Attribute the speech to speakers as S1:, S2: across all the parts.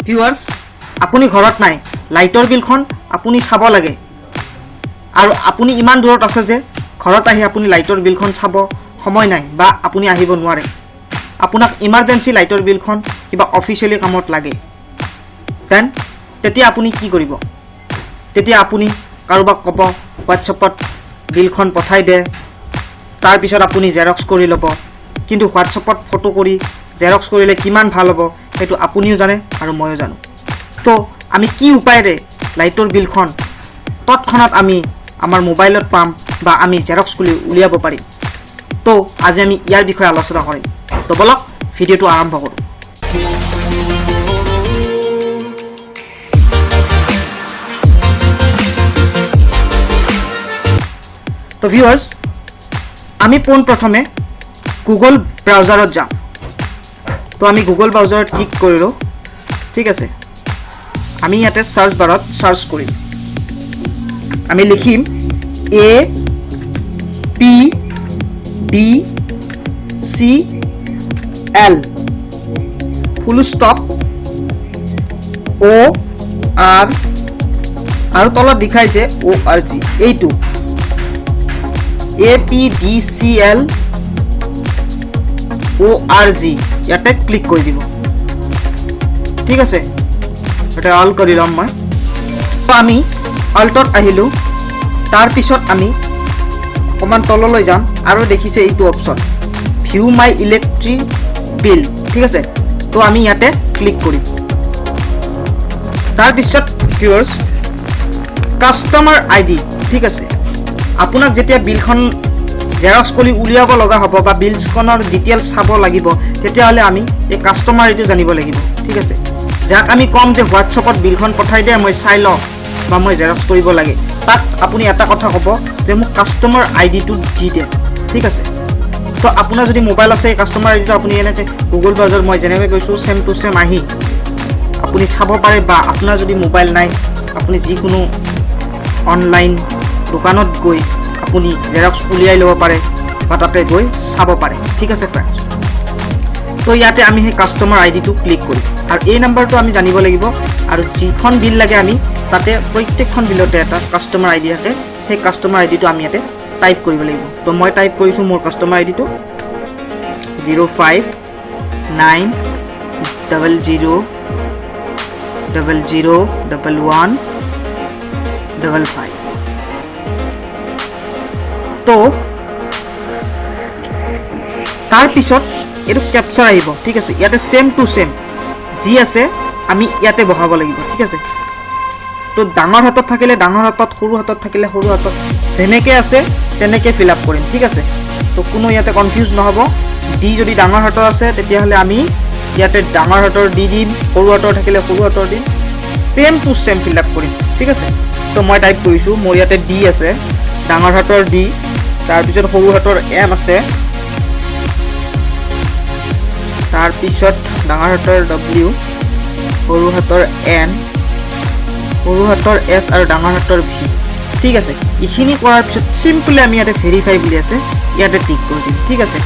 S1: Viewers, আপুনি ঘৰত নাই, লাইটৰ বিলখন আপুনি চাব লাগে আৰু আপুনি ইমান দূৰত আছে যে ঘৰত আহি আপুনি লাইটৰ বিলখন চাব সময় নাই বা আপুনি আহিব নোৱাৰে। আপোনাক ইমাৰ্জেঞ্চি লাইটৰ বিলখন কিবা অফিচিয়েলি কামত লাগে, দেন তেতিয়া আপুনি কি কৰিব? তেতিয়া আপুনি কাৰোবাক ক'ব হোৱাটছএপত বিলখন পঠাই দে, তাৰপিছত আপুনি জেৰক্স কৰি ল'ব। কিন্তু হোৱাটছএপত ফটো কৰি জেৰক্স কৰিলে কিমান ভাল হ'ব সেইটো আপুনিও জানে আৰু ময়ো জানো। তো আমি কি উপায়েৰে লাইটৰ বিলখন তৎক্ষণাত আমি আমাৰ মোবাইলত পাম বা আমি জেৰক্স কৰি উলিয়াব পাৰিম, তো আজি আমি ইয়াৰ বিষয়ে আলোচনা কৰিম। তো ব'লক ভিডিঅ'টো আৰম্ভ কৰোঁ। তো ভিউৱাৰ্ছ, আমি পোনপ্ৰথমে গুগল ব্ৰাউজাৰত যাম। তো আমি গুগল ব্ৰাউজাৰত ক্লিক কৰিলোঁ, ঠিক আছে। আমি ইয়াতে চাৰ্চ বাৰত চাৰ্চ কৰিম, আমি লিখিম A P D C L full stop O R আৰু তলত দেখাইছে অ' আৰ জি, এইটো A P D C L O R G ইয়াতে ক্লিক কৰি দিব, ঠিক আছে। এটা অল কৰি ল'ম মই। তো আমি অল্টত আহিলোঁ, তাৰপিছত আমি অকণমান তললৈ যাম আৰু দেখিছে এইটো option view my electric bill, ঠিক আছে। তো আমি ইয়াতে ক্লিক কৰিম। তাৰপিছত ভিউৱাৰ্ছ, কাষ্টমাৰ আই ডি, ঠিক আছে। আপোনাক যেতিয়া বিলখন জেৰক্স কৰি উলিয়াব লগা হ'ব বা বিলখনৰ ডিটেইলছ চাব লাগিব, তেতিয়াহ'লে আমি এই কাষ্টমাৰ আইডিটো জানিব লাগিব, ঠিক আছে। যাক আমি ক'ম যে হোৱাটছএপত বিলখন পঠাই দে, মই চাই লওঁ বা মই জেৰক্স কৰিব লাগে, তাক আপুনি এটা কথা ক'ব যে মোক কাষ্টমাৰ আই ডিটো দি দে, ঠিক আছে। তো আপোনাৰ যদি মোবাইল আছে, এই কাষ্টমাৰ আই ডিটো আপুনি এনেকৈ গুগল ব্ৰাউজাৰ মই যেনেকৈ কৈছোঁ ছেম টু ছেম আহি আপুনি চাব পাৰে, বা আপোনাৰ যদি মোবাইল নাই আপুনি যিকোনো অনলাইন দোকানত গৈ আপুনি জেৰক্স উলিয়াই ল'ব পাৰে বা তাতে গৈ চাব পাৰে, ঠিক আছে ফ্ৰেণ্ডছ। তো ইয়াতে আমি সেই কাষ্টমাৰ আই ডিটো ক্লিক কৰিম আৰু এই নাম্বাৰটো আমি জানিব লাগিব আৰু যিখন বিল লাগে আমি তাতে প্ৰত্যেকখন বিলতে এটা কাষ্টমাৰ আই ডি থাকে, সেই কাষ্টমাৰ আই ডিটো আমি ইয়াতে টাইপ কৰিব লাগিব। তো মই টাইপ কৰিছোঁ মোৰ কাষ্টমাৰ আই ডিটো 0 5 9 00 00 11 55। তো তাৰপিছত এইটো কেপচাৰ আহিব, ঠিক আছে। ইয়াতে ছেম টু ছেম যি আছে আমি ইয়াতে বহাব লাগিব, ঠিক আছে। তো ডাঙৰ হাতত থাকিলে ডাঙৰ হাতত, সৰু হাতত থাকিলে সৰু হাতত, যেনেকৈ আছে তেনেকৈ ফিল আপ কৰিম, ঠিক আছে। তো কোনো ইয়াতে কনফিউজ নহ'ব। ডি যদি ডাঙৰ হাতৰ আছে তেতিয়াহ'লে আমি ইয়াতে ডাঙৰ হাতৰ দি দিম, সৰু হাতৰ থাকিলে সৰু হাতৰ দিম, same to same fill up কৰিম, ঠিক আছে। তো মই টাইপ কৰিছোঁ, মোৰ ইয়াতে ডি আছে, ডাঙৰ হাতৰ ডি, তাৰপিছত সৰু হাতৰ এম আছে, তাৰপিছত ডাঙৰ হাতৰ ডব্লিউ, সৰু হাতৰ এন, সৰু হাতৰ এছ আৰু ডাঙৰ হাতৰ ভি, ঠিক আছে। এইখিনি কৰাৰ পিছত চিম্পলি আমি ইয়াতে ভেৰিফাই বুলি আছে, ইয়াতে টিক কৰি দিম, ঠিক আছে।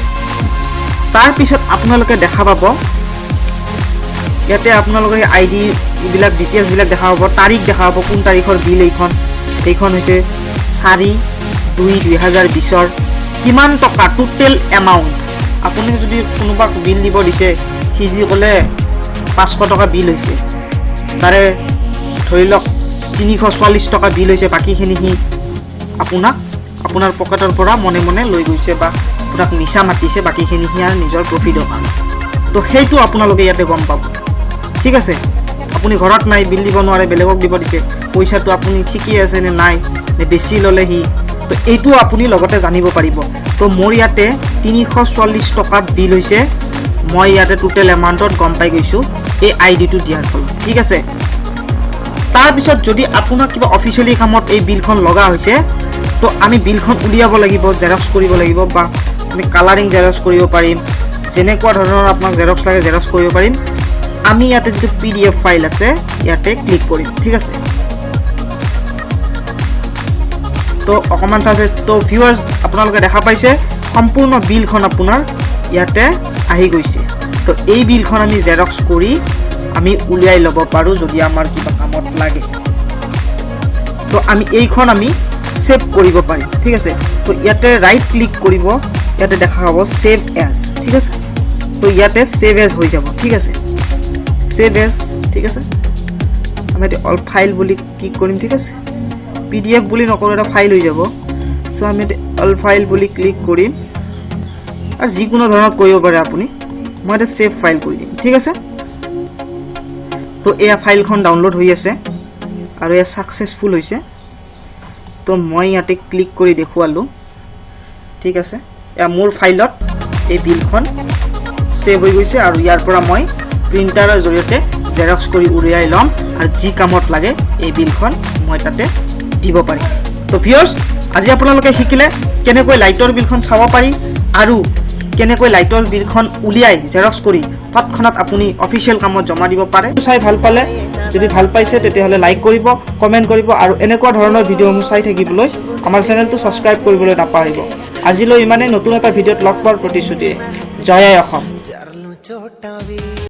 S1: তাৰপিছত আপোনালোকে দেখা পাব ইয়াতে আপোনালোকে আই ডি এইবিলাক ডিটেইলছবিলাক দেখা পাব, তাৰিখ দেখা পাব, কোন তাৰিখৰ বিল এইখন, এইখন হৈছে 4/2/2020ৰ, কিমান টকা টোটেল এমাউণ্ট। আপুনি যদি কোনোবাক বিল দিব দিছে, সি যদি ক'লে 500 টকা বিল হৈছে, তাৰে ধৰি লওক 344 টকা বিল হৈছে, বাকীখিনি সি আপোনাক আপোনাৰ পকেটৰ পৰা মনে মনে লৈ গৈছে বা আপোনাক মিছা মাতিছে, বাকীখিনি সি আৰু নিজৰ প্ৰফিটৰ কাৰণে। তো সেইটো আপোনালোকে ইয়াতে গম পাব, ঠিক আছে। আপুনি ঘৰত নাই, বিল দিব নোৱাৰে, বেলেগক দিব দিছে, পইচাটো আপুনি ঠিকেই আছে নে নাই, নে বেছি ল'লে সি, তো এইটো আপুনি লগতে জানিব পাৰিব। তো মোৰ ইয়াতে 344 টকা বিল হৈছে, মই ইয়াতে টোটেল এমাউণ্টত গম পাই গৈছোঁ এই আই ডিটো দিয়াৰ ফলত, ঠিক আছে। তাৰপিছত যদি আপোনাক কিবা অফিচিয়েলি কামত এই বিলখন লগা হৈছে, তো আমি বিলখন উলিয়াব লাগিব, জেৰক্স কৰিব লাগিব বা আমি কালাৰিং জেৰক্স কৰিব পাৰিম, যেনেকুৱা ধৰণৰ আপোনাক জেৰক্স লাগে জেৰক্স কৰিব পাৰিম। আমি ইয়াতে যিটো পি ডি এফ ফাইল আছে ইয়াতে ক্লিক কৰিম, ঠিক আছে। তো অকণমান চাইছে, তো ভিউৱাৰ্ছ আপোনালোকে দেখা পাইছে সম্পূৰ্ণ বিলখন আপোনাৰ ইয়াতে আহি গৈছে। তো এই বিলখন আমি জেৰক্স কৰি আমি উলিয়াই ল'ব পাৰোঁ, যদি আমাৰ কিবা কামত লাগে। তো আমি এইখন আমি ছেভ কৰিব পাৰিম, ঠিক আছে। তো ইয়াতে ৰাইট ক্লিক কৰিব, ইয়াতে দেখা পাব ছেভ এজ, ঠিক আছে। তো ইয়াতে ছেভ এজ হৈ যাব, ঠিক আছে, ছেভ এজ, ঠিক আছে। আমি এতিয়া অল ফাইল বুলি ক্লিক কৰিম, ঠিক আছে। পিডিএফ বুলি নকৰোঁ, এটা ফাইল হৈ যাব। চ' আমি এতিয়া অল ফাইল বুলি ক্লিক কৰিম আৰু যিকোনো ধৰণত কৰিব পাৰে আপুনি। মই এতিয়া ছেভ ফাইল কৰি দিম, ঠিক আছে। তো এয়া ফাইলখন ডাউনলোড হৈ আছে আৰু এয়া ছাকচেছফুল হৈছে। তো মই ইয়াতে ক্লিক কৰি দেখুৱালোঁ, ঠিক আছে। এয়া মোৰ ফাইলত এই বিলখন ছেভ হৈ গৈছে আৰু ইয়াৰ পৰা মই প্ৰিণ্টাৰৰ জৰিয়তে জেৰক্স কৰি উলিয়াই ল'ম আৰু যি কামত লাগে এই বিলখন মই তাতে দিব পাৰিম। তো ভিউৱাৰ্ছ, আজি আপোনালোকে শিকিলে কেনেকৈ লাইটৰ বিলখন চাব পাৰি আৰু কেনেকৈ লাইটৰ বিলখন উলিয়াই জেৰক্স কৰি তৎক্ষণাত আপুনি অফিচিয়েল কামত জমা দিব পাৰে। চাই ভাল পালে, যদি ভাল পাইছে, তেতিয়াহ'লে লাইক কৰিব, কমেণ্ট কৰিব আৰু এনেকুৱা ধৰণৰ ভিডিঅ'সমূহ চাই থাকিবলৈ আমাৰ চেনেলটো ছাবস্ক্ৰাইব কৰিবলৈ নাপাহৰিব। আজিলৈ ইমানেই। নতুন এটা ভিডিঅ'ত লগ পোৱাৰ প্ৰতিশ্ৰুতিৰে, জয় আই অসম।
S2: ਜਰ ਨੂੰ ਝੋਟਾ ਵੀ।